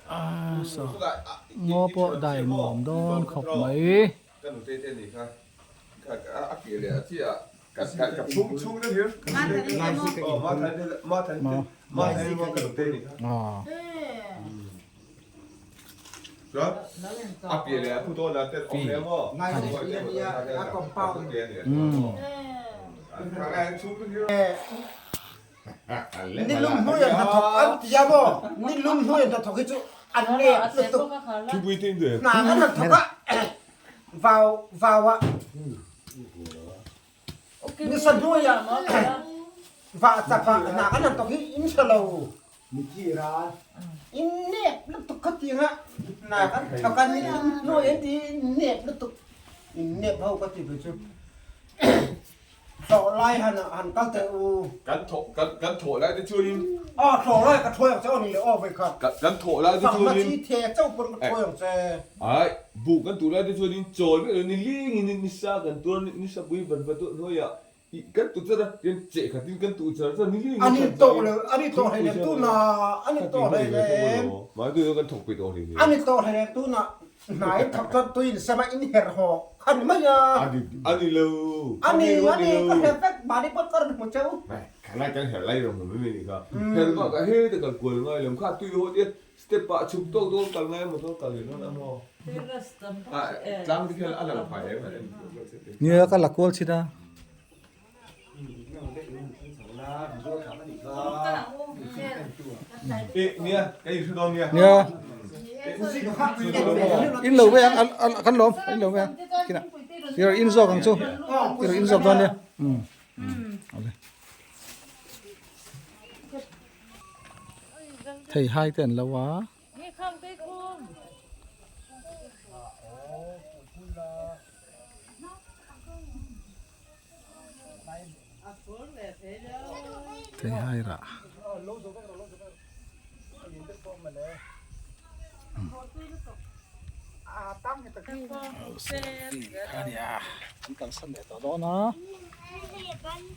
Ngaw pawh dai nuam dawn khawp mai. Nilum hnuaiah hnathawk an ti a maw? Nilum hnuaiah hnathawk hi chu an nep lutuk. Hna kan han thawk a, vau vau ah nisa hnuaiah vah chak ah hna kan han thawk hi in hre lo. In nep lutuk kha tiang ah hna kan thawk a nilum hnuai an ti hi in nep lutuk. In nep ho ka ti ve chu. Hlawh lai han han kal teh u. Kan thawh kan kan thawh lai te chuanin. A hlawh lai ka thuai ang che aw ni le aw vei khat. Kan kan thawh lai te chuanin. Fangna chi the chauh pawn ka thuai ang che. Ai buh kan tuh lai te chuanin chawl vek lo ni lingin ni sa kan tuar ni sa pui van va tuah hnuaiah i kan tuh char a tian cheh khatin kan tuh char char ni lingin Ani tawh lo ani tawh hlei lem tuna ani tawh hlei lem. Mahni tu kan thawk peih tawh hlei lem. Ani tawh hlei lem tuna Hna in thawk chuan tui in sem a in her haw kha ni mai a. A ni lo. A ni a ni ka her vek mahni pawh ka rawn hmu cheu. Khalai kan her lai rawn hmu mai mai ni kha. Her bak ah heta kal kual ngai lo kha tui haw tia step ah chhuk tawk dawn kal ngai motor kal leh dawn a maw. Tlang te khian a lang fai em. Nia ka la kual chhin a. Nia in lo ve ang kan lawm in lo ve ang kinah i rawn in zawk ang chu i rawn in zawk dawn nia umm awle thei hai te an lo a. Theihai rah an kalsan leh tawh dawn a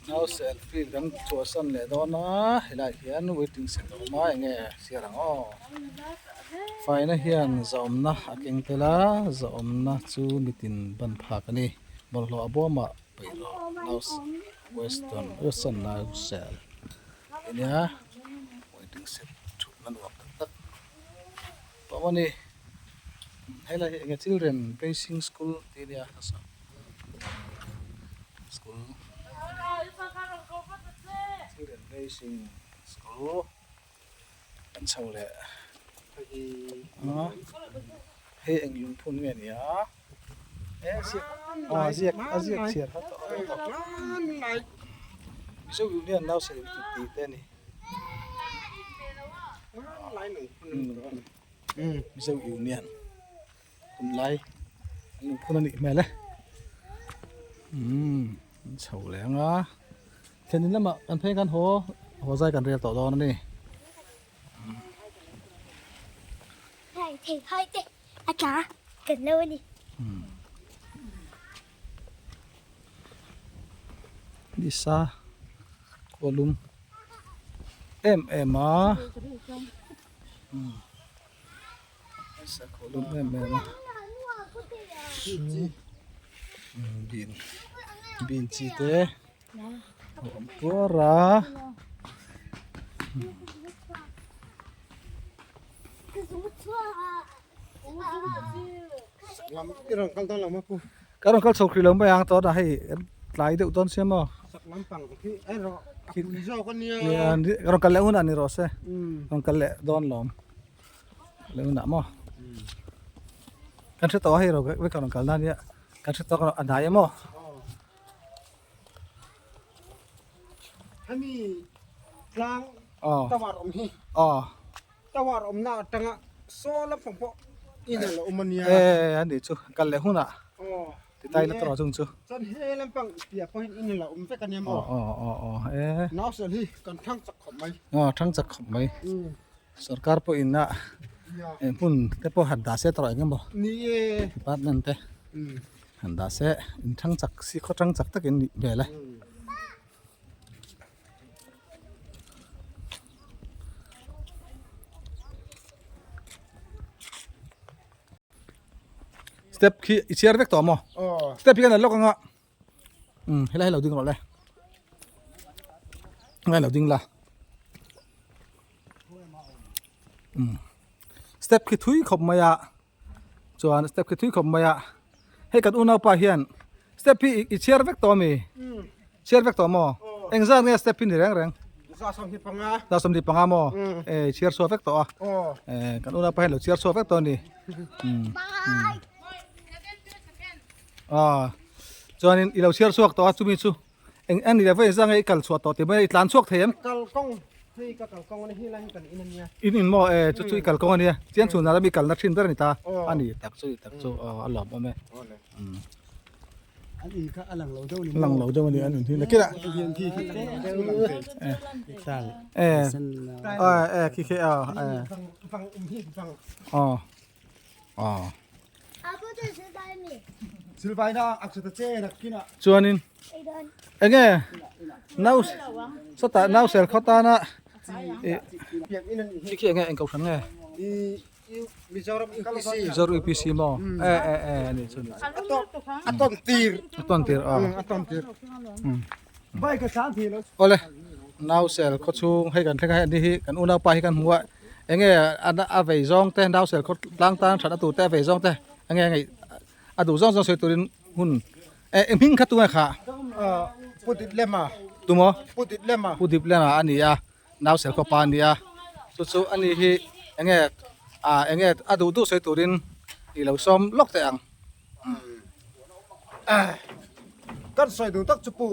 nau selfie kan chhuahsan leh dawn a helaiah hian waiting shed a awm a enge chhiar ang aw faina hian zahawmna a keng tel a zahawmna chu mitin ban phak a ni bawlhhlawh a bawmah peih rawh house western western nausel ania waiting shed thutna nuam tak tak a awm a ni helai hi enge children racing school tih ania school children racing school an chho leh a hei eng lungphun nge ni a e ziak a ziak a ziak chhiar kha tawh Mizo Union nau celebrity tih te a ni Mizo Union tunlai an lungphun a nih hmel e umm an chho leh ang a. Thlenin lamah kan phei khan haw haw zai kan rel tawh dawn a ni. Hai thei hai te a tla kan lo a ni. Nisa khualum em em a. Nisa khualum em em a. Bean bean chi te. Awm tuar a ka rawn kal chho hrih lo mai ang tawh a hei tlai deuh dawn sia maw ka rawn kal leh hunah ni rawh se rawn kal leh dawn lawm leh hunah maw kan hre tawh a hei ka rawn kal na nia kan hre tawh a hnai emaw. Hemi tlang tower awm hi tower awmna atanga saw lampang pawh in a lo awm a nia. E a nih chu kal leh hunah ti tai la tawh chung chu. Chuan he lampang piah pawh hian in a lo awm vek a nia maw. E. Nausel hi kan thang chak khawp mai. Aw thang chak khawp mai. Sorkar pawh in a hmun te pawh han dah se tawh eng emaw. Ni e. Department te. Han dah se in thang chak si khaw thang chak takin nih hmel e. Step khi i chhiar vek tawh maw? Step hi kan la lawk anga um helai hi lo ding rawh le. Helai lo ding la. Um step khi thui khawp mai a chuan step khi thui khawp mai a hei kan unaupa hian step hi i chhiar vek tawh ami chhiar vek tawh maw engzat nge step hi ni reng reng za 25 maw e chhiar chhuak vek tawh a e kan unaupa hian lo chhiar chhuak vek tawh a ni a chuanin i lo chhiar chhuak tawh a chumi chu Eng a ni leh vawi zang e i kal chhuah tawh tih mai a, i tlan chhuak thei em? Kal kawng, hei ka kal kawng a ni, hi lai hi kan in a nia. In in maw? E, chu chu i kal kawng a nia. Chian chhun ah lam i kalna thin ber a ni ta. A ni tak chu, tak chu aw a lawmawm e. An in kha a lang lo deuh a ni maw? Lang lo deuh a ni an in hi. Nakinah. E, e, khi khi aw, e. Aw, aw. Chuanin enge nau sawtah nau sel khaw tana ih khi khi enge eng kohhran nge Mizoram UPC maw e e e ani chu ani a tawn tir a awle nau sel khaw chhung hei kan thleng a hei ani hi kan unaupa hi kan hmu a. Enge a vei zawng te nau sel khaw tlang tan that a tur te a vei zawng te enge ngaih a duh zawng zawng sawi turin hun eh hming kha tunge kha Pu Dip Lema tumaw Pu Dip Lema Pu Dip Lema a ni a nau sel khaw pa a ni a chu chu a ni hi enge ah enge a duh duh sawi turin i lo sawm lawk teh ang. Kan sawi duh tak chu pu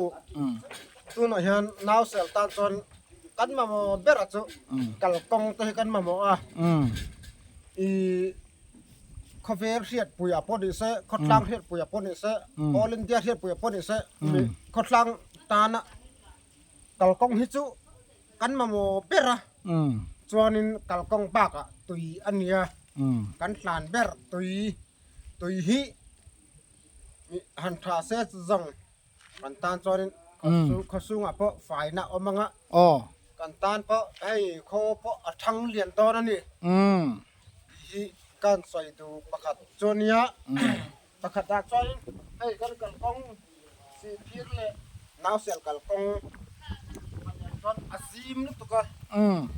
tunah hian nau sel tan chuan kan mamawh ber a chu kalkawng te hi kan mamawh a ih khawvel hriatpuiah pawh ni se khawtlang hriatpuiah pawh ni se all India hriatpuiah pawh ni se khawtlang tana kalkawng hi chu kan mamawh ber a chuanin kalkawng bakah tui a nia kan hlan ber tui tui hi han tha se zawng kan tan chuanin khaw chhungah pawh faina a awm ang a kan tan pawh hei khaw pawh a thang lian dawn a ni tih hi kan sawi duh pakhat chu a nia pakhat ah chuanin hei kan kalkawng sihphir leh nausel kalkawng chuan a zim lutuk a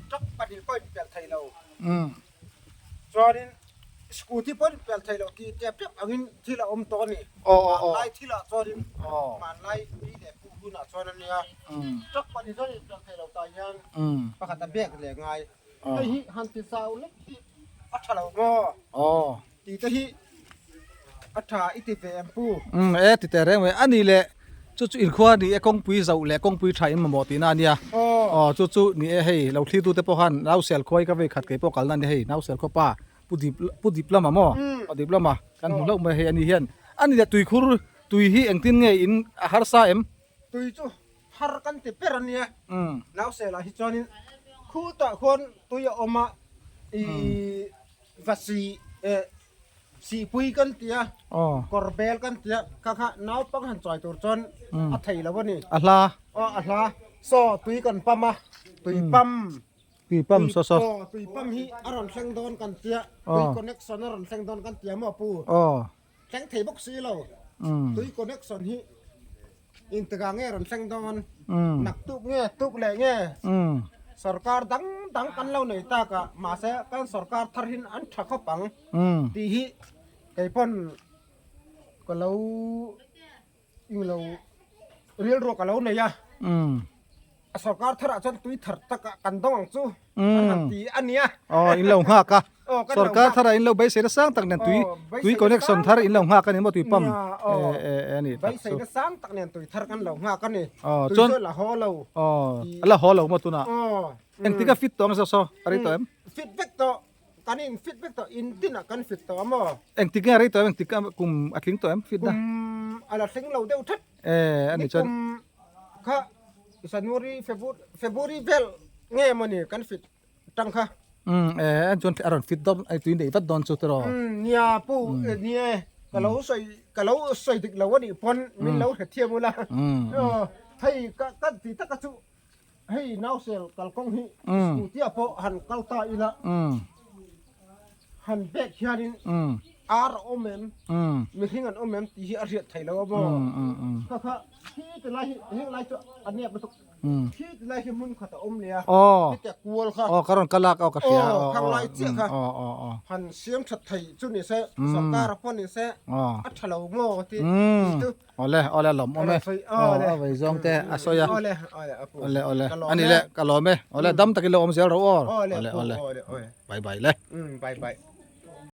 truck pahnih pawh a inpelh thei lo. Chuanin scooty pawh in pel thei loh tih tep tep angin thil a awm tawh a ni. Hmanlai thilah chuanin hmanlai pi leh pu hunah chuan a nia. Truck pahnih chuan in pel thei lo tah hian pakhat a bag leh ngai. Hei hi han ti zau lek hi a tha lo maw? Tih te hi a tha i ti ve em pu? E ti teh reng mai. A nih leh chu chu inkhua ni e kawngpui zauh leh kawngpui tha in mamawh tihna a nia. Aw chu chu ni e hei lo thlir tute pawh khan Nausel khuai ka vei khat kei pawh kalna a ni hei Nausel khaw pa Pu Dip Pu Diploma maw Pu Diploma kan hmu hlauh mai hei a ni hian a ni leh tuikhur tui hi engtin nge in a harsa em? Tui chu har kan ti ber a nia. Nausel ah hi chuanin khutah khuan tui a awm a ih Va si eh sihpui kan ti a, kawr bel kan ti a, kha kha naupang han chawi tur chuan a thei lo a ni. A hla. Aw a hla. Saw tui kan pam a, tui pam. Tui pam saw saw. Aw tui pam hi a rawn thleng dawn kan ti a, tui connection a rawn thleng dawn kan ti a maw pu. Aw. Thleng thei bawk si lo. Tui connection hi intikah nge rawn thleng dawn? Naktuk nge tuk leh nge? Sorkar dang dang kan lo nei tak a, mahse kan sorkar thar hin an tha khawp ang tih hi kei pawn ka lo englo rilru ka lo nei a. Sorkar tharah chuan tui thar takah kan dawng ang chu an han ti a nia. Aw in lo nghak a. Sorkar tharah in lo beisei na sang tak nen tui tui connection thar in lo nghak a ni maw tui pump e e a ni tak chu. Beisei na sang tak nen tui thar kan lo nghak a ni. Tui chu a la haw lo. Aw a la haw lo maw tunah. Engtik a fit tawh ang saw saw a rei tawh em? Fit vek tawh. Kan in fit vek tawh in tinah kan fit tawh a maw? Engtik nge a rei tawh em engtik a kum a tling tawh em fit na? Kum a la tling lo deuh that. E a ni chuan. Nikum kha January February February vel nge mawni kan fit tang kha. Um e an chuan a rawn fit dawn a tui neih vat dawn chu tiraw. Um nia pu nie ka lo sawi ka lo sawi dik lo a nih pawn min lo hrethiam ula. Hei ka ka ti taka chu hei nausel kalkawng hi scooty ah pawh han kal ta ila han bag hianin. Ar a awm em? Mihring an awm em tih hi a hriat thei lo a maw? Kha kha khi ti lai hi heng lai chu a nep lutuk. Khi ti lai hi hmun khat a awm nia. Hetiang kual kha. Aw ka rawn kal lak aw ka hria. Aw khang lai chiah kha. Han siam that thei chu ni se sorkar pawh ni se a tha lo maw tih chu. Awle awle lawm awm e. Aw a vei zawng te a sawi a. Awle awle a pu. Awle awle ani le ka lawm e. Awle dam takin lo awm zel rawh aw. Awle awle bye bye le. Bye bye.